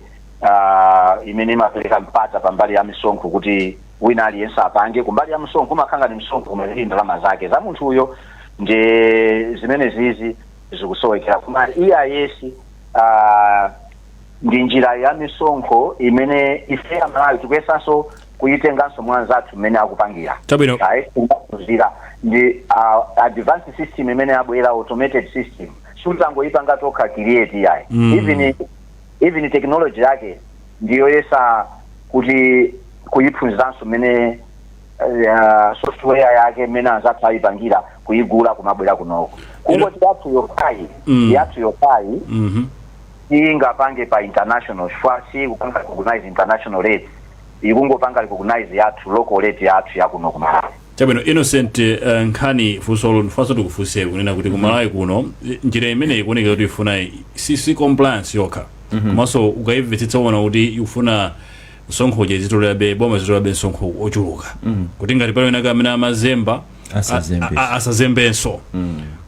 imene imapereka mpata pambali ya misonkho kuti wina aliyense apange kumbali ya msonkho, umakhala ngati msonkho koma zili ndalama zake za munthu uyo. Ndi zimene zizi zikusowekera. Koma EIS ndi njira ya misonkho imene ife Amalawi tikuyesanso kuyitenganso mwanzathu mmene akupangira. Chabwino. Ayi, kuphunzira ndi advanced system imene abwera, automated system, sikutangoyipanga tokha create, yayi. Even technology yake ndiyoyesa kuti kuyiphunziranso mmene software yake mmene anzathu ayipangira, kuyigula kumabwera kunoko. Kungoti yathu yokhayi, yathu yokhayi ingapange pa international, chifukwa si kupanga recognize international rates, ikungopanga recognize yathu local rate yathu yakuno kumalawi. Chabwino, Innocent, nkhani funsolo ndifanso tikufunse kunena kuti kumalawi kuno, njira imene ikuoneka kuti ifuna si compliance yokha, komanso ukayimvetsetsa uona kuti ikufuna msonkho uja izitolerabe, boma zitolerabe msonkho ochuluka, kuti ngati pali wina amene amazemba Asazembe. Asazembenso.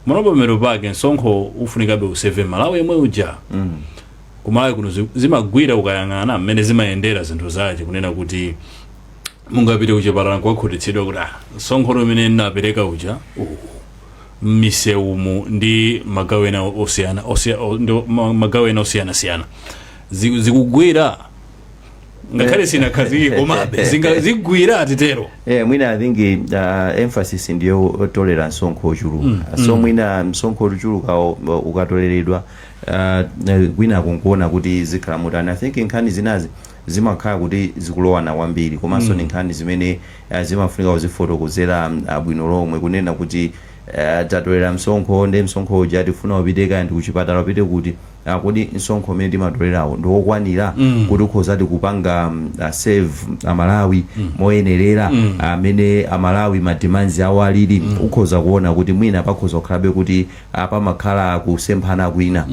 Manopo pamero pake msonkho ufunikabe useve Malawi yemwe uja. Kumalawi kuno zimagwira ukayang'ana mmene zimayendera zinthu zache, kunena kuti mungapite kuchipatala nkuwakhutitsidwa kuti msonkho umene ndinapereka uja m'misewumu ndi magawo ena osiyana ndi magawo ena osiyanasiyana zikugwira, ngakhale sinakhazikike, komabe zigwira atitero. Mwina I think emphasis ndiyo otolera msonkho ochuluka. So mwina msonkho ochuluka ukatoleredwa, kwina kunkuona kuti zikhala mutani. I think nkhani zinazi zimakhala kuti zikulowana kwambiri, komanso ni nkhani zimene zimafunika kuzifotokozera bwino lomwe, kunena kuti tatolera msonkho, ndi msonkho uja tifuna upite kaya ndi kuchipatala, upite kuti, kodi msonkho umene timatolerawo ndiwokwanira kuti ukhozati kupanga serve Amalawi moyenerera amene Amalawi ma demands awo alili? Ukhoza kuona kuti mwina pakhoza kukhalabe kuti pamakhala kusemphana kwina.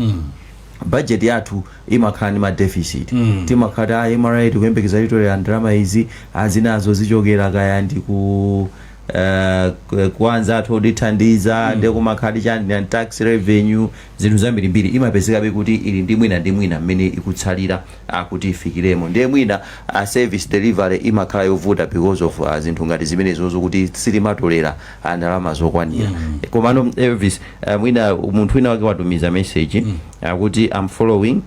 Budget yathu imakhala ndi ma deficit. Timakhala ti MRA tikuyembekeza titolera ndalama izi, azinazo zichokera kaya ndi ku Kwanza athu otithandiza ndi kumakhali chani na tax revenue, zinthu zambirimbiri, imapezekabe kuti ili ndi mwina ndi mwina mmene ikutsalira kuti ifikiremo. Ndiye mwina service delivery imakhala yovuta because of zinthu ngati zimenezozo, kuti sitimatolera ndalama zokwanira. Komano Elvis, mwina munthu wina wake watumiza message akuti, "I'm following.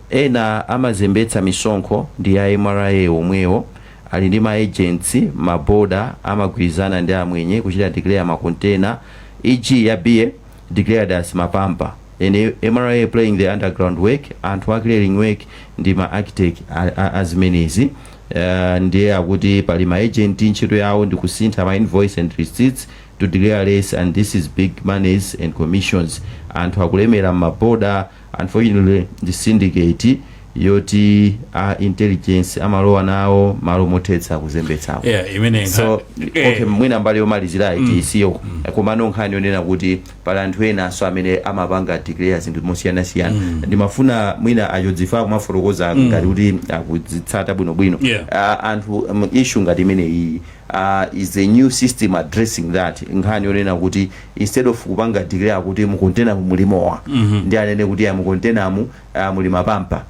Ena amazembetsa misonkho ndi ya MRA omwewo, ali ndi ma agents maboda, amagwirizana ndi amwenye kuchita declare ma container, eg ya beer declared as mapampa, and MRA playing the underground work. Anthu a clearing work ndi ma architect azimenezi. Ndiye akuti pali ma agent, ntchito yawo ndi kusintha ma invoice and receipts to declare less, and this is big monies and commissions. Anthu akulemera m'maboda. Unfortunately, ndi syndicate yoti a intelligence amalowa nawo malo mothetsa kuzembetsako." Yeah, imene So okay, mwina mbali yomalizira tisiyo, komano nkhani yonena kuti pali anthu enanso amene amapanga declare zinthu mosiyanasiyana, ndimafuna mwina achodzifa kumafotokoza ngati kuti akudzitsata bwinobwino. Anthu issue ngati imeneyi, is a new system addressing that nkhani yonena kuti instead of kupanga declare kuti mu container muli mowa, ndi anene kuti mu container mu muli mapampa?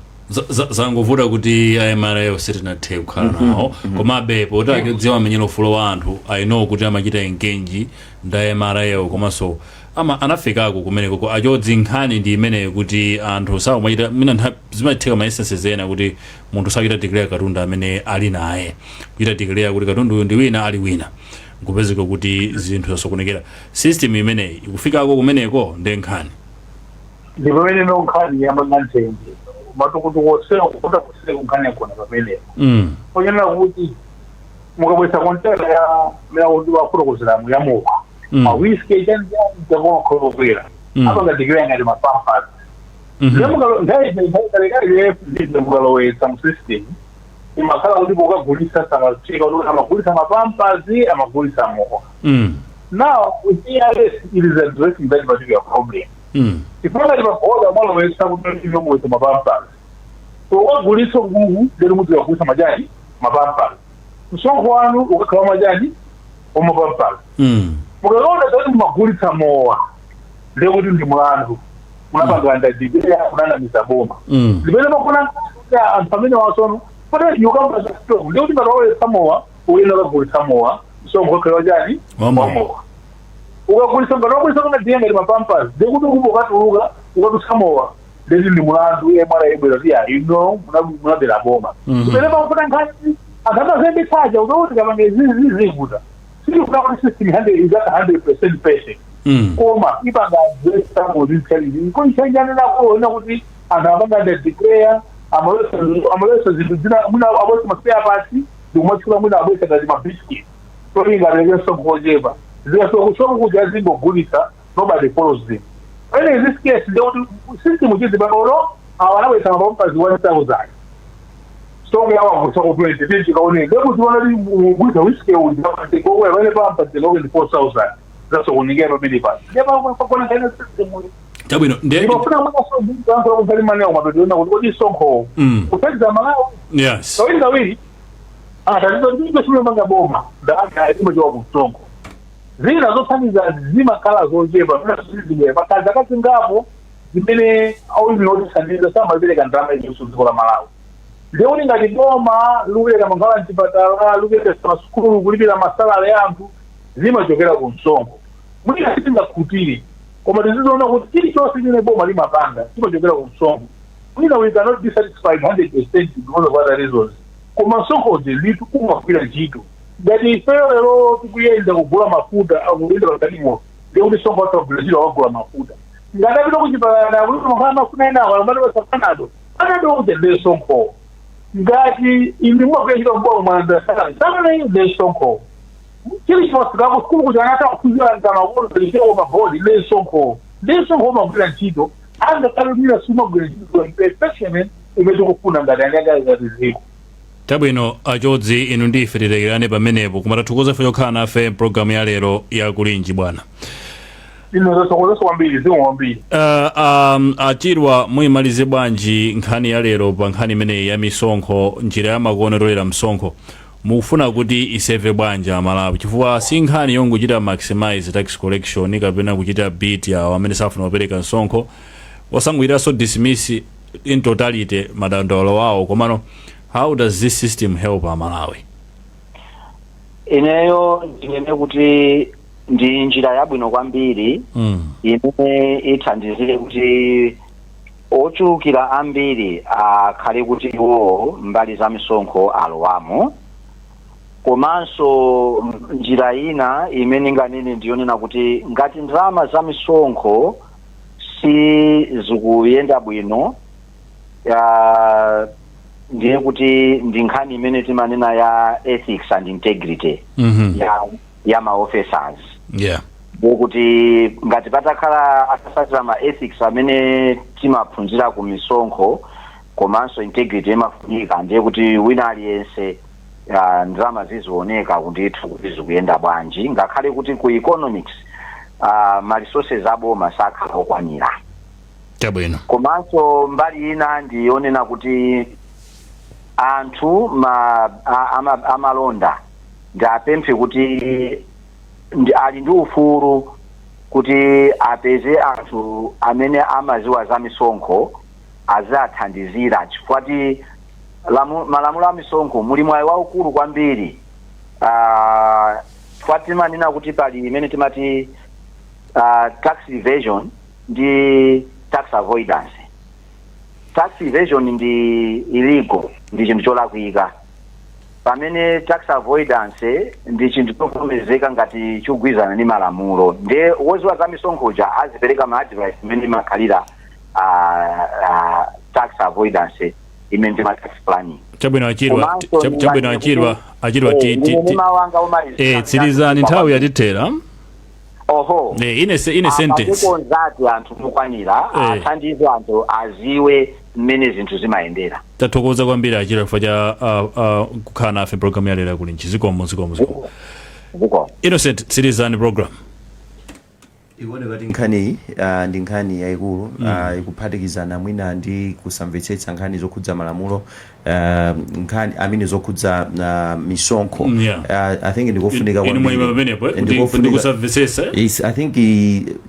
Zangovuta kuti MRA sitinathe kukhala nawo, komabe poti akudziwa amenyera ufulu wa anthu, I know kuti amachita engage ndi MRA, komanso ama anafikako kumeneko. Achodzi, nkhani ndi imeneyo, kuti anthu sakumachita mina zimatheka ma instances ena kuti munthu sakuchita declare katundu amene ali naye, kuchita declare kuti katundu uyu ndi wina, ali wina, nkupezeka kuti zinthu zasokonekera. System imeneyi ikufikako kumeneko? Ndi nkhani. Ndi pamene no nkhani yamang'anthenje matukutuku osewa kukuta kuseka nkhani yakona pamenepo, onyenera kuti mukabwesa kontena ya wafotokozeramu ya mowa, ma whisky, chani chani, chakomakholokwera, apangadikira ngati mapampers. Nthawi mukalowetsa mu system, imakhala kuti pokagulisa samachika kuti amagulisa mapampers, amagulisa mowa. Now with ERS, it is addressing that particular problem. Chifukwa ngati paboda mwalowetsa kuti inomuwetsa mapampers, ukagulisa kuku lero mudzikagulisa majani, mapampers, msonkho wanu ukakhala majani wamapampers. Mukaona zoti mumagulitsa mowa, ndekuti ndi mulandu, munapanga ndadikira kunanamiza boma. Limene makona anthu amene wasono pate yukamba za stock, ndekuti ngati wawetsa mowa, uyena ukagulitsa mowa, msonkho ukakhala wachani? Wamowa. Wamowa. Ukagulitsa, ngati wagulitsa kuna diya ngati mapampers, ndekuti ukupo ukatuluka ukatutsa mowa, ndeti ndi mulandu. MRA ibwera kuti ya ino munabera boma. Kumene pakufuna nkhani anthu amazembetsaja kuti kapanga izizi zikuta sikufuna kuti system izaka 100% perfect, koma ipanga address some of these challenges. Kuichanjana kuona kuti anthu amapanga under declare, amalowesa zinthu zina, mwina abwesa ma spare parts, ndikumatchula mwina abwesa ngati ma biscuit, so ingapereke msonkho ochepa, zikafika kusoko kuti azingogulitsa, nobody follows them. When in this case, ndekuti system chizi panono awa anabwesa mapampers 1000, stock yawo agulitsa ku 20 tini chikaoneka, ndekuti ona kuti mugulitsa whisky uja kokwera pamene pampa zikakuti ndi 4000, zasokonekera pamene pasi ndepakona nkhani system. Chabwino, nde Ndimafuna mwinaso manena kumapetona kuti kodi sonkho kupeza Malawi kawiri kawiri tatizo ndinge simemanga boma ndaaimochowa ku msonkho, zina zothandiza zimakhala zochepa, zibwera pakazi akazingapo zimene aulimi otithandiza samapereka ndalama izonso dziko la Malawi. Ndikuti ngati boma likupereka mankhwala mchipatala, likupereka masukulu, kulipira ma salary ya anthu, zimachokera ku msonkho. Mwina sitingakhutire, koma tizizoona kuti chilichonse chimene boma limapanga chimachokera ku msonkho. Mwina we cannot be satisfied 100% because of other reasons, koma msonkhozi ndithu umagwira ntchito. Ngati ifeyo lero tikuyenda kugula mafuta, akuyenda pagalimoto, ndikuti sonkho atagwira ntchito, akagula mafuta. Ngati apita kuchipatala kuti mankhwala amafuna enawo, akamati pasapanado panado uja, ndiye sonkho. Ngati inu mumagwira ntchito mboma, mwalandira salary, salary ndiye sonkho. Chilichonse kakusukulu kuti ana atakuphunzira nkamakono mabodi, ndiye sonkho, ndiye sonkho umagwira ntchito. Angakhale mwina sumagwira ntchito perfection imene tikufuna ngati anyanga ngati ziko. Chabwino, achodzi, inu ndife tilekerane pamenepo, koma tathokoza ife chokhala nafe mpulogalamu ya lero ya Kulinji, bwana. Ino zathokozaso kwambiri, zikomo kwambiri. Achirwa, muyimalize bwanji nkhani ya lero pa nkhani imeneyi ya misonkho, njira ya makono yotolera msonkho? Mukufuna kuti iseve bwanji Amalawi? Chifukwa si nkhani yongochita maximize tax collection kapena kuchita beat awo amene safuna kupereka msonkho, osangochitanso dismiss in totality madandaulo awo. Komano how does this system help Amalawi? Ineyo ndinene kuti ndi njira yabwino kwambiri imene ithandizire kuti ochulukira ambiri akhale kuti iwowo mbali za misonkho alowamo. Komanso njira ina imene inganene ndiyonena kuti ngati ndalama za misonkho si zikuyenda bwino, ndiye kuti ndi nkhani imene timanena ya ethics and integrity ya ma officers. Kuti ngati patakhala atasatira ma ethics amene timaphunzira ku misonkho komanso integrity imafunika, ndiye kuti wina aliyense ndalama zizioneka kundithu kuti zikuyenda bwanji, ngakhale kuti ku economics ma resources aboma sakhala okwanira. Komanso mbali ina ndiyonena kuti anthu amalonda ndi apemphe kuti ali ndi ufulu kuti apeze anthu amene amaziwa za misonkho azathandizira, chifukwa ti malamulo a misonkho muli mwayi waukulu kwambiri, chifukwa timanena kuti pali imene timati tax evasion ndi tax avoidance. Tax evasion ndi illegal, ndi chinthu cholakwika, pamene tax avoidance ndi chinthu chovomerezeka ngati chikugwirizana ndi malamulo. Ndiye woziwa za misonkhoja azipereka ma advice imene imakhalira tax avoidance imene ndi ma tax planning. Chabwino, Achirwa. Komanso Chabwino, Achirwa, Achirwa, ndine mawu anga omaliza. Tsirizani, nthawi yatithera. Oho. Ine sentence. Akukonzati anthu mokwanira, athandize anthu aziwe mmene zinthu zimayendera. Tathokoza kwambiri, Achirwa, chifukwa cha kukhala nafe program ya lero Kulinji. Zikomo, zikomo, zikomo. Zikomo. Innocent, tsirizani program. Ikuoneka kuti nkhaniyi ndi nkhani yayikulu, ikuphatikizana mwina ndi kusamvetsetsa nkhani zokhudza malamulo, nkhani amene zokhudza misonkho. I think ndikofunika Inu mwayima pamenepo, kuti ndikusamvetsetsa. Yes, I think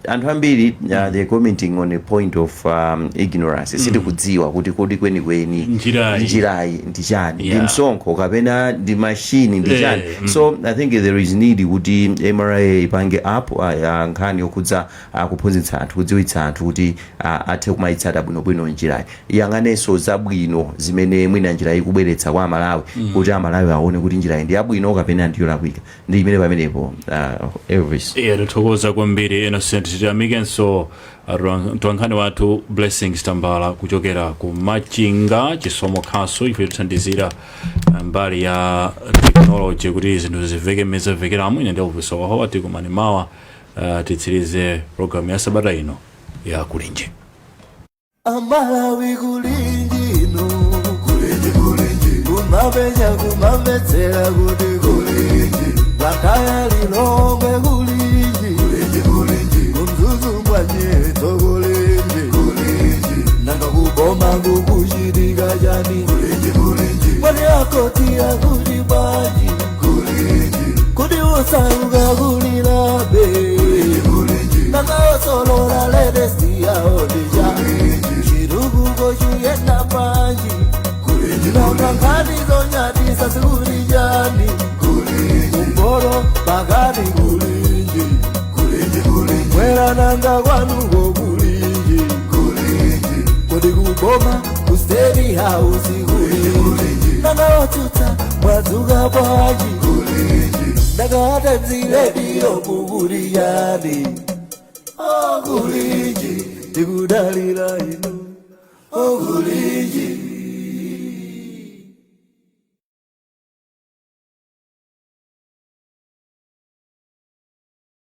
anthu ambiri they're commenting on a point of ignorance. Sitikudziwa kuti kodi kwenikweni Njirayi. njirayi ndi chani, ndi msonkho kapena ndi mashini, ndi chani? So I think there is need kuti MRA ipange up nkhani yokhudza kuphunzitsa anthu, kudziwitsa anthu kuti athe kumayitsata bwinobwino njirayi. Iyang'anenso zabwino zimene mwina njira ikubweretsa kwa Amalawi, kuti Amalawi aone kuti njirayi ndi yabwino kapena ndi yolakwika. Ndi imene pamenepo, Elvis. Iye, tathokoza kwambiri, Innocent. Tiyamikenso mtolankhani wathu Blessings Tambala kuchokera ku Machinga, Chisomo Khaso ife tithandizira mbali ya technology kuti zinthu ziveke mmene zavekeramo. Ine ndi Elvis Wahowa. Tikumane mawa, titsirize program ya sabata ino ya Kulinji. Amalawi, kulinjino, kulinji, kulinji, kumapenya kumamvetsera kuti kulinji, Blantyre, Lilongwe, kulinji, kulinji, kulinji, kuMzuzu mwanyetso, kulinji, kulinji, nanga kuboma kukuchitika chani? Kulinji, kulinji, mwati akoti akuti bwanji? Kulinji, kuti usauka kulilabe? Kulinji, kulinji, nanga osolola latest yawo ndija? Chitukuko chiyenda bwanji? Nanga nkhani zonyadisa zikuli chani? Kumporo pakati, kulinji, mwera, nanga kwanuko kulinji? Kodi kuboma ku State House kulinji? Nanga otsutsa mwadzuka bwanji? Nanga Times Radio kukuli chani? Oh, kulinji, tikudalira inu. Oh, kulinji.